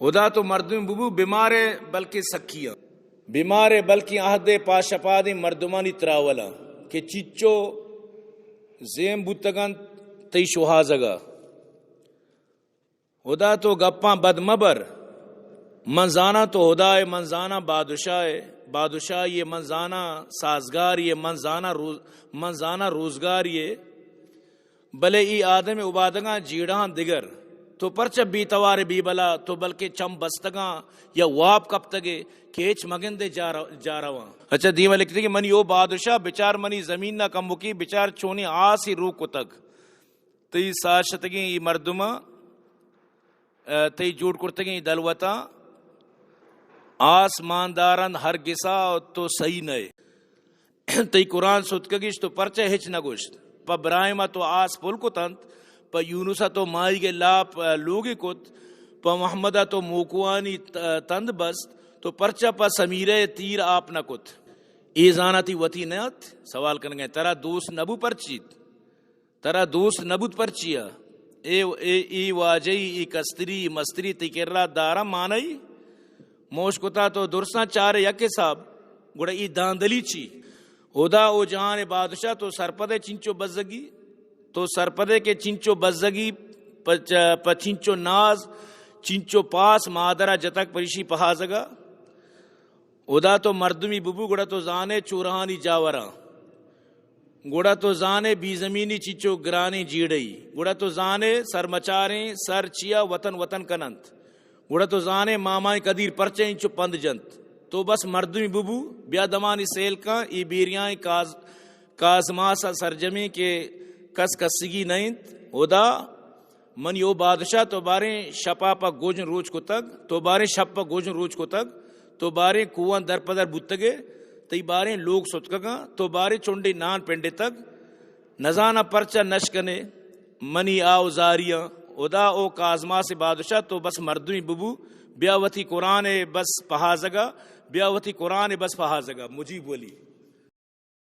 ہدا تو مردم ببو، بیمارے بلکیں سکیاں، بیمارے بلکیں عہدے پاشپادیں مردمانی تراولاں کہ چچو زیم بوتگنت تئی شوہازگا۔ ہدا تو گپاں بد مبر، من زاناں تو ہدائے، من زاناں بادشاہے، بادشاہی من زاناں، سازگاری من زاناں، روز-، من زاناں روزگاری۔ بلے ای آدم عبادگاں جیڑہاں دگر، تو پرچہ بے توار بے بلا، تو بلکہ چم بستگاں یا واب کپتگے کہ ہچ مگندے جا رو-، جا رواں۔ اچھا، دیما لکھتے کہ منی او بادشاہ، بچار منی زمین نہ کمکی، بچار چونی آسی رو کتگ۔ تئی ساہ شتگیں ای مردماں، ء، تئی جوڑ کرتگیں ای دلوتاں آس مان دارنت ہر گسا، تو سہی نئے۔ تئی قرآن ستکگش تو پرچہ ہچ نہ گوشت؟ پہ براہیم ء تو آس پل کتنت، پہ یونس ء تو ماہیگ ء لاپ، ء، لوگی کت، پہ محمد ء تو موکوانی ت-، تند بست، تو پرچہ پہ سمیرہ ء تیر آپ نہ کت؟ اے زاناں تئی وتی نہ ات؟ سوال کنگ ء ترا دوست نہ بو پرچیت؟ ترا دوست نہ بوت پرچیا؟ اے، اے، اے واجہی، اے کستری، اے مستری تئی کرا دارا مانئی؟ موش کتا تو درساں چارے یک حساب، گڑا اے داندلی چی؟ ہدا او جہان بادشاہ تو سرپدے چنچو بزگی، تو سرپدے کہ چنچو بزگی، پہ چ-، پہ چنچو ناز، چنچو پاس مادرا جتگ پریشی پہازگا۔ ہدا تو مردمی ببو گڑا تو زانے چورہانی جاوراں۔ گڑا تو زانے بی زمینی چچو گرانیں جیڑئی۔ گڑا تو زانے سرمچاریں سر چیا وطن وطن کننت۔ گڑا تو زانے مامائیں قدیر پرچہ انچو پند جنت۔ تو بس مردمی ببو، بیا دمانی سیل کن، ای بیریائیں کاز-، کازماس ء سرجمیں کہ کس کسگی نہ انت۔ ہدا منی او بادشاہ تو باریں شپا پہ گوجن روچ کتگ، تو باریں شپ پہ گوجن روچ کتگ، تو باریں کوہاں در پہ در بوتگے، تئی باریں لوگ ستکگاں، تو باریں چنڈے نان پنڈتگ، نزاناں پرچا نشکنے منی آ و زاریاں۔ ہدا او کازماس بادشاہ تو بس مردمی ببو، بیا وتی قرآن بس پہازگا، بیا وتی قرآن بس پہازگا۔ مجیب ولی۔